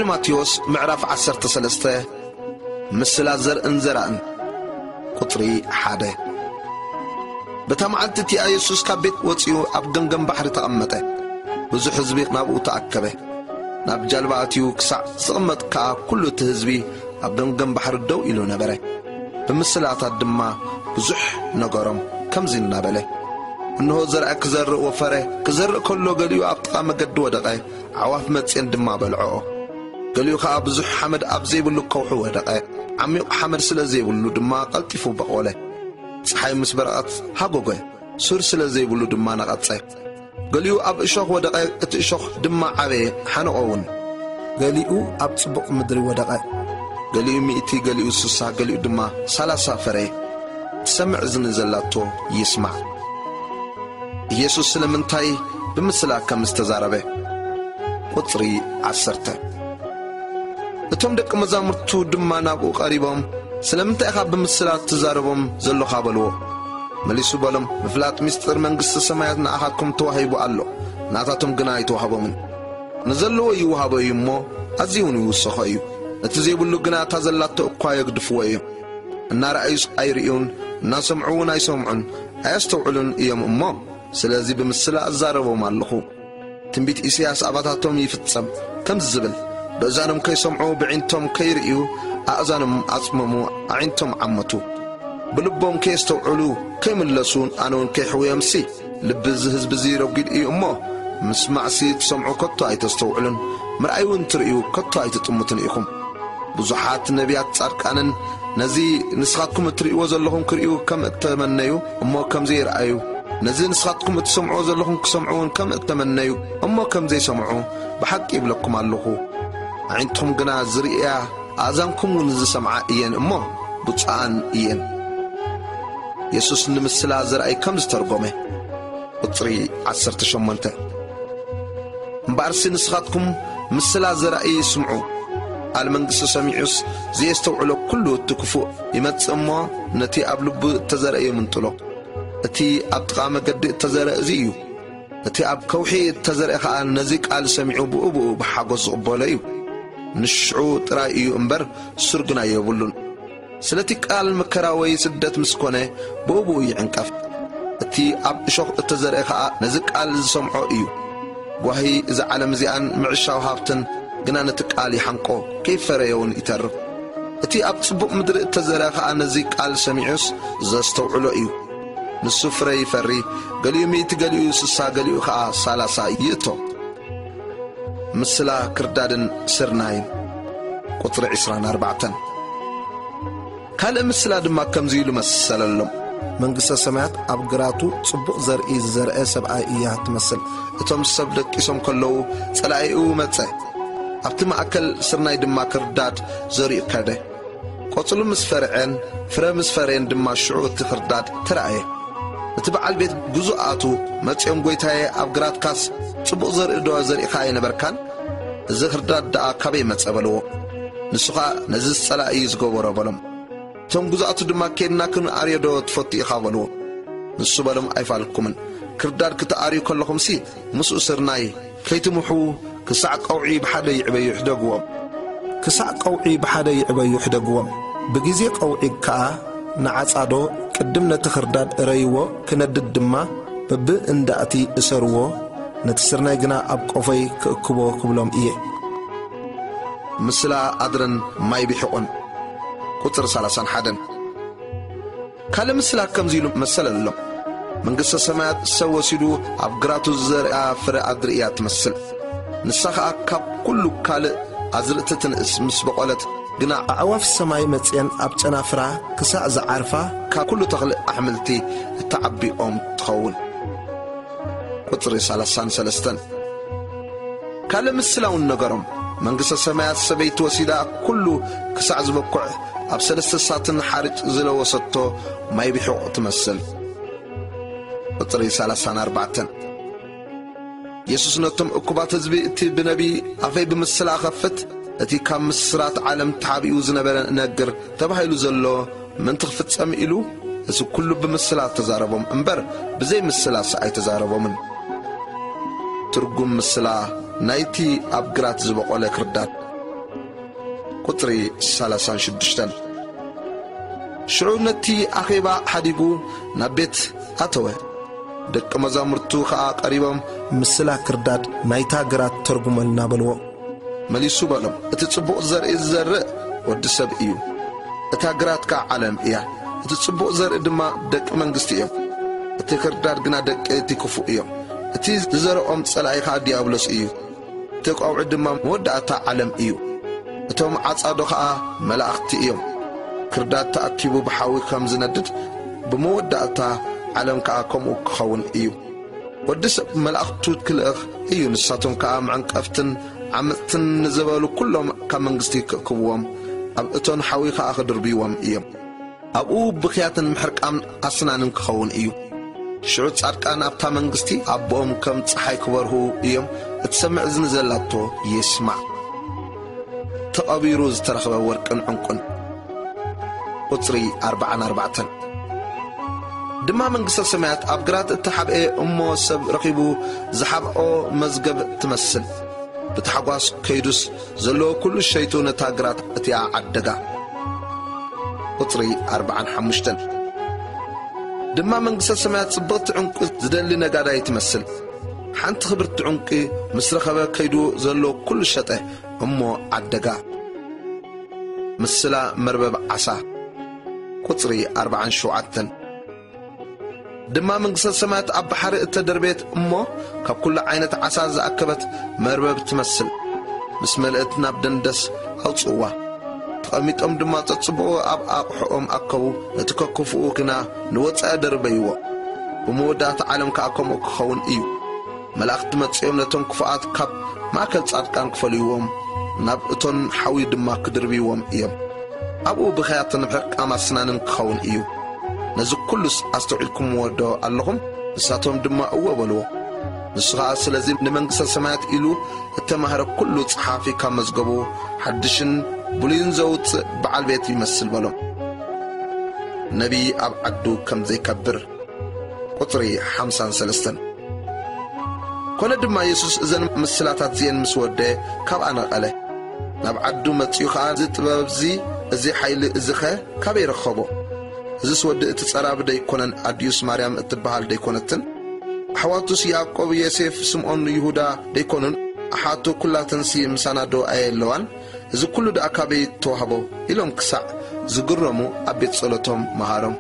ማቴዎስ ምዕራፍ ዓሰርተ ሰለስተ። ምስላ ዘርእን ዘራእን። ቁጽሪ ሓደ። በታ መዓልቲ እቲኣ የሱስ ካብ ቤት ወጺኡ ኣብ ገምገም ባሕሪ ተቐመጠ። ብዙሕ ህዝቢ ናብኡ ተኣከበ። ናብ ጃልባ ኣትዩ ክሳዕ ዝቕመጥ ከኣ፣ ኩሉ እቲ ህዝቢ ኣብ ገምገም ባሕሪ ደው ኢሉ ነበረ። ብምስላታት ድማ ብዙሕ ነገሮም፣ ከምዚ እናበለ፣ እንሆ፣ ዘርኣይ ክዘርእ ወፈረ። ክዘርእ ከሎ፣ ገሊኡ ኣብ ጥቓ መገዲ ወደቐ፣ ኣዕዋፍ መጺኤን ድማ በልዐኦ። ገሊኡ ኸኣ ብዙሕ ሓመድ ኣብ ዘይብሉ ከውሒ ወደቐ። ዓሚቕ ሓመድ ስለ ዘይብሉ ድማ ቀልጢፉ በቖለ። ጸሓይ ምስ በረቐት ሃጎገ፣ ሱር ስለ ዘይብሉ ድማ ነቐጸ። ገሊኡ ኣብ እሾኽ ወደቐ፣ እቲ እሾኽ ድማ ዓበየ፣ ሓነቖ እውን። ገሊኡ ኣብ ጽቡቕ ምድሪ ወደቐ። ገሊኡ ሚእቲ፣ ገሊኡ ስሳ፣ ገሊኡ ድማ ሰላሳ ፈረየ። ትሰምዕ እዝኒ ዘላቶ ይስማዕ። ኢየሱስ ስለምንታይ ብምስላ ከም ዝተዛረበ። ቁጽሪ ዓሰርተ። እቶም ደቂ መዛሙርቱ ድማ ናብኡ ቀሪቦም፣ "ስለምንታይ ኢኻ ብምስላ ትዛረቦም ዘሎኻ?" በልዎ። መሊሱ በሎም፣ "ምፍላጥ ምስጢር መንግስቲ ሰማያት ንኣኻትኩም ተዋሂቡ ኣሎ፣ ናታቶም ግና ኣይተዋህቦምን። ንዘለዎ ይወሃቦ እዩ እሞ፣ ኣዝዩ እውን ይውሰኾ እዩ። ነቲ ዘይብሉ ግና እታ ዘላቶ እኳ የግድፍዎ እዮም። እናረኣዩስ ኣይርእዩን፣ እናሰምዑ እውን ኣይሰምዑን፣ ኣየስተውዕሉን እዮም እሞ፣ ስለዚ ብምስላ እዛረቦም ኣለኹ። ትንቢት ኢሳያስ ኣባታቶም ይፍጸም፣ ከምዚ ዝብል፣ ብእዛኖም ከይሰምዑ፣ ብዒንቶም ከይርእዩ፣ ኣእዛኖም ኣጽመሙ፣ ኣዒንቶም ዓመቱ። ብልቦም ከየስተውዕሉ፣ ከይምለሱ፣ ኣነ እውን ከይሕውዮምሲ፣ ልቢ እዚ ህዝቢ እዚ ረጒድ እዩ እሞ፣ ምስማዕሲ ትሰምዑ ከቶ ኣይተስተውዕሉን፣ ምርኣይ እውን ትርእዩ ከቶ ኣይትጥምቱን ኢኹም። ብዙሓት ነቢያት ጻድቃንን ነዚ ንስኻትኩም እትርእይዎ ዘለኹም ክርእዩ ከም እተመነዩ እሞ ከም ዘይረኣዩ፣ ነዚ ንስኻትኩም እትሰምዕዎ ዘለኹም ክሰምዑ እውን ከም እተመነዩ እሞ ከም ዘይሰምዑ ብሓቂ ይብለኩም ኣለኹ። ኣዒንትኹም ግና ዝርእያ፣ ኣእዛንኩም እውን ዝሰምዓ እየን እሞ ብፁዓን እየን። የሱስ ንምስላ ዘርኣይ ከም ዝተርጎመ። ቁጽሪ ዓሰርተ ሸሞንተ። እምበኣርሲ ንስኻትኩም ምስላ ዘራኢ ስምዑ። ቃል መንግስቲ ሰሚዑስ ዘየስተውዕሎ ኩሉ እቲ ክፉእ ይመጽእ እሞ፣ ነቲ ኣብ ልቡ እተዘርአ ይምንጥሎ። እቲ ኣብ ጥቓ መገዲ እተዘርአ እዚ እዩ። እቲ ኣብ ከውሒ እተዘርአ ኸኣ ነዚ ቃል ሰሚዑ ብኡ ብኡ ብሓጎስ ዝቕበሎ እዩ። ንሽዑ ጥራይ እዩ እምበር፣ ሱር ግና የብሉን። ስለቲ ቃል መከራ ወይ ስደት ምስ ኮነ፣ ብኡ ብኡ ይዕንቀፍ። እቲ ኣብ እሾኽ እተዘርአ ኸኣ ነዚ ቃል ዝሰምዖ እዩ። ጓሂ እዛ ዓለም እዚኣን ምዕሻው ሃብትን ግና ነቲ ቃል ይሓንቆ፣ ከይፈረየ እውን ይተርፍ። እቲ ኣብ ጽቡቕ ምድሪ እተዘርአ ኸኣ ነዚ ቃል ሰሚዑስ ዘስተውዕሎ እዩ። ንሱ ፍረ ይፈሪ፣ ገሊኡ ሚእቲ፣ ገሊኡ ስሳ፣ ገሊኡ ኸኣ ሰላሳ ይእቶ። ምስላ ክርዳድን ስርናይን። ቁጽሪ ዕስራን ኣርባዕተን። ካልእ ምስላ ድማ ከምዚ ኢሉ መሰለሎም። መንግስተ ሰማያት ኣብ ግራቱ ጽቡቕ ዘርኢ ዝዘርአ ሰብኣይ እያ ትመስል። እቶም ሰብ ደቂሶም ከለዉ ጸላኢኡ መጸ። ኣብቲ ማእከል ስርናይ ድማ ክርዳድ ዘሪኡ ከደ። ቆጽሉ ምስ ፈርዐን ፍረ ምስ ፈረየን ድማ ሽዑ እቲ ክርዳድ ተራእየ። እቲ በዓል ቤት ግዙኣቱ መጺኦም፣ "ጐይታየ፣ ኣብ ግራትካስ ጽቡቕ ዘርኢ ዶ ዘሪእኻ ኣይነበርካን? እዚ ክርዳድ ደኣ ካበይ መጸ?" በልዎ። ንሱ ኸኣ፣ "ነዚ ጸላኢ እዩ ዝገበሮ" በሎም። እቶም ግዙኣቱ ድማ፣ "ኬድና ክንኣርዮ ዶ ትፈቱ ኢኻ?" በልዎ። ንሱ በሎም፣ "ኣይፋልኩምን። ክርዳድ ክትኣርዩ ከለኹምሲ፣ ምስኡ ስርናይ ከይትምሑ ክሳዕ ቀውዒ ብሓደ ይዕበዩ ሕደግዎም። ክሳዕ ቀውዒ ብሓደ ይዕበዩ ሕደግዎም። ብግዜ ቀውዒ ከኣ ንዓጻዶ ቅድም ነቲ ክርዳድ እረይዎ፣ ክነድድ ድማ በብእንዳእቲ እሰርዎ፣ ነቲ ስርናይ ግና ኣብ ቆፎይ ክእክቦ ክብሎም እየ።" ምስላ ኣድርን ማይ ቢሕቑን። ቁጽሪ ሰላሳን ሓደን። ካልእ ምስላ ከምዚ ኢሉ መሰለሎም። መንግስተ ሰማያት ሰብ ወሲዱ ኣብ ግራቱ ዝዘርኣ ፍረ ኣድሪ እያ ትመስል። ንሳ ኸኣ ካብ ኩሉ ካልእ ኣዝርእቲ ትንእስ፣ ምስ በቖለት ግና፣ ኣዕዋፍ ሰማይ መጺኤን ኣብ ጨናፍራ ክሳዕ ዝዓርፋ፣ ካብ ኩሉ ተኽሊ ኣሕምልቲ እትዓቢ ኦም ትኸውን። ቁጽሪ ሰላሳን ሰለስተን። ካልእ ምስላ እውን ነገሮም። መንግስተ ሰማያት ሰበይቲ ወሲዳ ኩሉ ክሳዕ ዝበኩዕ ኣብ ሰለስተ ሳትን ሓርጭ ዝለወሰቶ ማይ ቢሑቕ ትመስል። ቁጽሪ ሰላሳን ኣርባዕተን። የሱስ ነቶም እኩባት ህዝቢ፣ "እቲ ብነቢ ኣፈይ ብምስላ እኸፍት፣ እቲ ካብ ምስራት ዓለም ተሓቢኡ ዝነበረ እነግር ተባሂሉ ዘሎ ምእንቲ ክፍጸም ኢሉ፣ እዚ ኩሉ ብምስላ ተዛረቦም እምበር፣ ብዘይ ምስላስ ኣይተዛረቦምን።" ትርጉም ምስላ ናይቲ ኣብ ግራት ዝበቖለ ክርዳድ። ቁጽሪ ሰላሳን ሽዱሽተን። ሽዑ ነቲ ኣኼባ ሓዲጉ ናብ ቤት ኣተወ። ደቂ መዛሙርቱ ኸኣ ቀሪቦም፣ "ምስላ ክርዳድ ናይታ ግራት ተርጉመልና" በልዎ። መሊሱ በሎም፣ "እቲ ጽቡቕ ዘርኢ ዝዘርእ ወዲ ሰብ እዩ። እታ ግራት ከኣ ዓለም እያ። እቲ ጽቡቕ ዘርኢ ድማ ደቂ መንግስቲ እዮም። እቲ ክርዳድ ግና ደቂ እቲ ክፉእ እዮም። እቲ ዝዘርኦም ጸላኢ ኸኣ ዲያብሎስ እዩ። እቲ ቀውዒ ድማ መወዳእታ ዓለም እዩ። እቶም ዓጻዶ ኸኣ መላእኽቲ እዮም። ክርዳድ ተኣኪቡ ብሓዊ ከም ዝነድድ፣ ብመወዳእታ ዓለም ከኣ ከምኡ ክኸውን እዩ። ወዲ ሰብ መላእኽቱ ክልእኽ እዩ። ንሳቶም ከኣ መዕንቀፍትን ዓመጽትን ንዝበሉ ኩሎም ካብ መንግስቲ ክእክብዎም፣ ኣብ እቶን ሓዊ ከኣ ክድርብይዎም እዮም። ኣብኡ ብኽያትን ምሕርቃም ኣስናንን ክኸውን እዩ። ሽዑ ጻድቃን ኣብታ መንግስቲ ኣቦኦም ከም ጸሓይ ክበርሁ እዮም። እትሰምዕ እዝኒ ዘላቶ ይስማዕ። ተቐቢሩ ዝተረኽበ ወርቅን ዕንቁን። ቁጽሪ ኣርባዓን ኣርባዕተን። ድማ መንግስተ ሰማያት ኣብ ግራት እተሓብኤ እሞ ሰብ ረኺቡ ዝሓብኦ መዝገብ ትመስል። ብታሕጓስ ከይዱስ ዘለዎ ኩሉ ሸይጡ ነታ ግራት እቲኣ ዓደጋ። ቁጽሪ ኣርባዓን ሓሙሽተን። ድማ መንግስተ ሰማያት ጽብቕቲ ዕንቁ ዝደሊ ነጋዳይ ትመስል። ሓንቲ ክብርቲ ዕንቁ ምስ ረኸበ ከይዱ ዘሎ ኩሉ ሸጠ እሞ ዓደጋ። ምስላ መርበብ ዓሳ። ቁጽሪ ኣርባዓን ሸውዓተን። ድማ መንግስተ ሰማያት ኣብ ባሕሪ እተደርበየት እሞ ካብ ኩሉ ዓይነት ዓሳ ዝኣከበት መርበብ ትመስል። ምስ መልእት ናብ ደንደስ ኣውጽእዋ። ተቐሚጦም ድማ ጸጽብኦ ኣብ ኣቕሕኦም ኣከቡ። ነቲ ከክፍኡ ግና ንወጻኢ ደርበይዎ። ብመወዳእታ ዓለም ከኣ ከምኡ ክኸውን እዩ። መላእኽቲ መጺኦም ነቶም ክፉኣት ካብ ማእከል ጻድቃን ክፈልይዎም፣ ናብ እቶን ሓዊ ድማ ክድርብይዎም እዮም። ኣብኡ ብኽያትን ምሕርቃም ኣስናንን ክኸውን እዩ። ነዚ ኩሉስ ኣስተውዒልኩምዎ ዶ ኣለኹም? ንሳቶም ድማ እወ በልዎ። ንሱ ኸኣ ስለዚ ንመንግስተ ሰማያት ኢሉ እተማህረ ኩሉ ጸሓፊ ካብ መዝገቡ ሓድሽን ብሉይን ዘውጽእ በዓል ቤት ይመስል በሎም። ነቢይ ኣብ ዓዱ ከም ዘይከብር። ቁጽሪ ሓምሳን ሰለስተን። ኮነ ድማ የሱስ እዘን ምስላታት እዚኤን ምስ ወደ ካብኣ ነቐለ። ናብ ዓዱ መጺኡ ኸኣ እዚ ጥበብ እዚ፣ እዚ ሓይሊ እዚኸ ካበይ ረኸቦ? እዝስ ወዲ እቲ ጸራቢ ደይኮነን? ኣዲኡስ ማርያም እትበሃል ደይኮነትን? ኣሕዋቱስ ያዕቆብ፣ ዮሴፍ፣ ስምዖን፣ ይሁዳ ደይኮኑን? ኣሓቱ ኩላተንሲ ምሳና ዶ ኣየለዋን? እዚ ኩሉ ደኣ ካበይ ተዋህቦ? ኢሎም ክሳዕ ዝግረሙ ኣብ ቤት ጸሎቶም መሃሮም።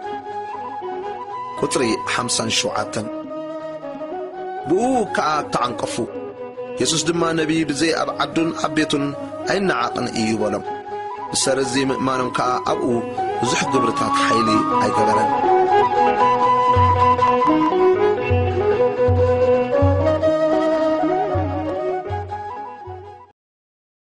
ቁጽሪ ሓምሳን ሸውዓተን። ብኡ ከኣ ተዓንቀፉ። የሱስ ድማ ነቢይ ብዘይ ኣብ ዓዱን ኣብ ቤቱን ኣይነዓቕን እዩ በሎም። ብሰሪ እዚ ምእማኖም ከኣ ኣብኡ ብዙሕ ግብርታት ሓይሊ ኣይገበረን።